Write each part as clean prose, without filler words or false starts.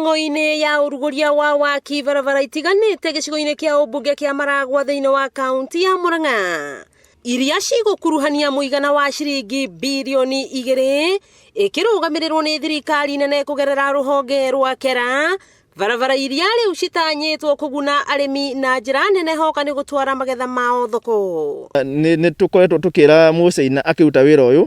Mĩhang'o-inĩ ya ũrugũria wa waki barabara itiganĩte gĩcigo-inĩ kĩa ũmbunge kĩa Maragwa thĩinĩ wa kaunti ya Murang'a iria cigũkuruhania mũigana wa ciringi birioni 2 ĩkĩrũgamĩrĩrwo nĩ thirikari nene kũgerera rũhonge rwa KERA. Barabara iria rĩu citanyĩtwo kũguna arĩmi na njĩra nene hoka nĩ gũtwara magetha mao thoko. Nĩ tũkoretwo tũkĩra Mũcaina akĩruta wĩra ũyũ,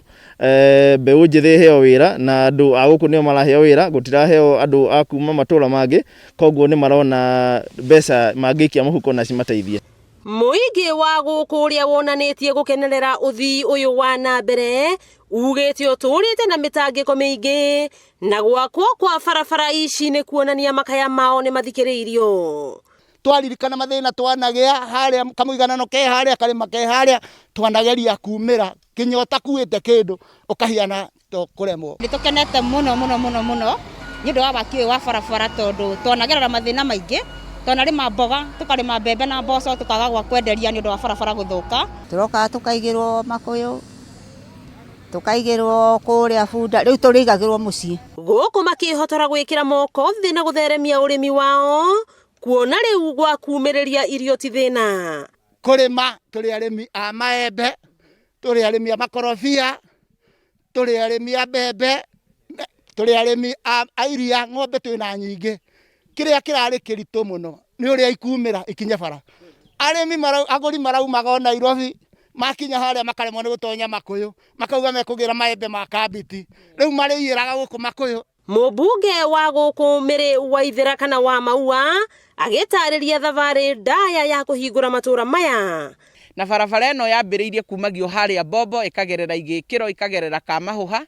mbeũ njĩthĩ ĩheo wĩra na andũ a gũkũ nĩo maraheo wĩra, gũtiraheo andũ a kuma matũra mangĩ, koguo nĩ marona mbeca mangĩikia mũhuko na cimateithie. Mũingĩ wa gũkũ ũrĩa wonanĩtie gũkenerera ũthii ũyũ wa na mbere ugĩte ũtũrĩte na mĩtangĩko mĩingĩ na gwakwo kwa barabara ici nĩ kuonania makaya mao nĩ mathikĩrĩirio. Twaririkana mathĩna twanagĩa harĩa, kamũiganano ke harĩa, karĩma ke harĩa, twanageria kumĩra kinya ũtakuĩte kĩndũ ũkahiana to kũremwo. Nĩ tũkenete mũno mũno mũno mũno nĩ ũndũ wa waki ũyũ wa barabara tondũ twanagerera mathĩna maingĩ, twanarĩma mboga, tũkarĩma mbembe na mboco tũkaga gwa kwenderia nĩ ũndũ wa barabara gũthũka. Tũrokaga tũkaigĩrwo makũyũ, tũkaigĩrwo kũrĩa bunda, rĩu tũrĩigagĩrwo mũciĩ. Gũkũ makĩhotora gwĩkĩra moko thĩ na gũtheremia ũrĩmi wao, kuona rĩu gwa kumĩrĩria irio ti thĩna. Kũrĩma tũrĩ arĩmi a maembe, tũrĩ arĩmi a makorobia, tũrĩ arĩmi a mbembe, tũrĩ arĩmi a iria, ng'ombe twĩna nyingĩ. Kĩrĩa kĩrarĩ kĩritũ mũno nĩ ũrĩa ikumĩra ikinye bara. Arĩmi agũri maraumaga o Nairobi, makinya harĩa makaremwo nĩ gũtonya makũyũ, makauga mekũgĩra maembe ma kambiti, rĩu marĩiyĩraga gũkũ makũyũ. Mũmbunge wa gũkũ Mĩrĩ Waithera kana wa Maua agĩtarĩria thabarĩ ndaya ya kũhingũra matũra maya. Na barabara ĩno yambĩrĩirie kumagio harĩa Bombo ĩkagerera Igĩkĩro, ĩkagerera Kamahũha,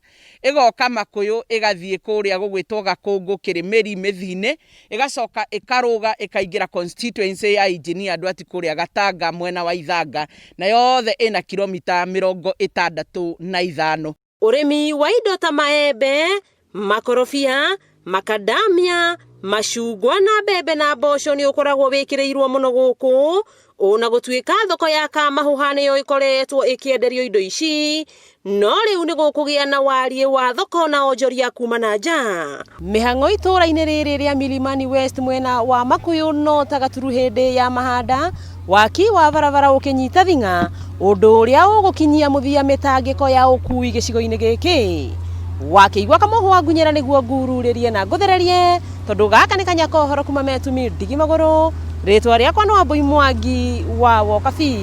ĩgoka Makũyũ, ĩgathiĩ kũrĩa gũgwĩtwo Gakũngũ, Kĩrĩmĩri, Mĩthinĩ, ĩgacoka ĩkarũga ĩkaingĩra constituency ya Engineer Ndwati kũrĩa Gatanga mwena wa Ithanga, na yothe ĩna kilomita 65. Ũrĩmi wa indo ta maembe, makorobia, makadamia, macungwa na mbembe na mboco nĩ ũkoragwo wĩkĩrĩirwo mũno gũkũ, ona gũtuĩka thoko ya Kamahũha nĩyo ĩkoretwo ĩkĩenderio indo ici, no rĩu nĩ gũkũgĩa na wariĩ wa thoko na onjoria kuma na nja. Mĩhang'o itũũra-inĩ rĩrĩ rĩa Milimani West mwena wa Makũyũ no ta gaturu hĩndĩ ya mahanda, waki wa barabara ũkĩnyita thing'a, ũndũ ũrĩa ũgũkinyia mũthia mĩtangĩko ya ũkui gĩcigo-inĩ gĩkĩ. Wakĩigua kamũhwa ngunyĩra nĩguo ngururĩrie na ngũthererie, tondũ gaka nĩ kanya ka ũhoro kuma Metumi ndigi magũrũ, rĩtwa rĩakwa nĩ Wambui Mwangi wa Wokabi.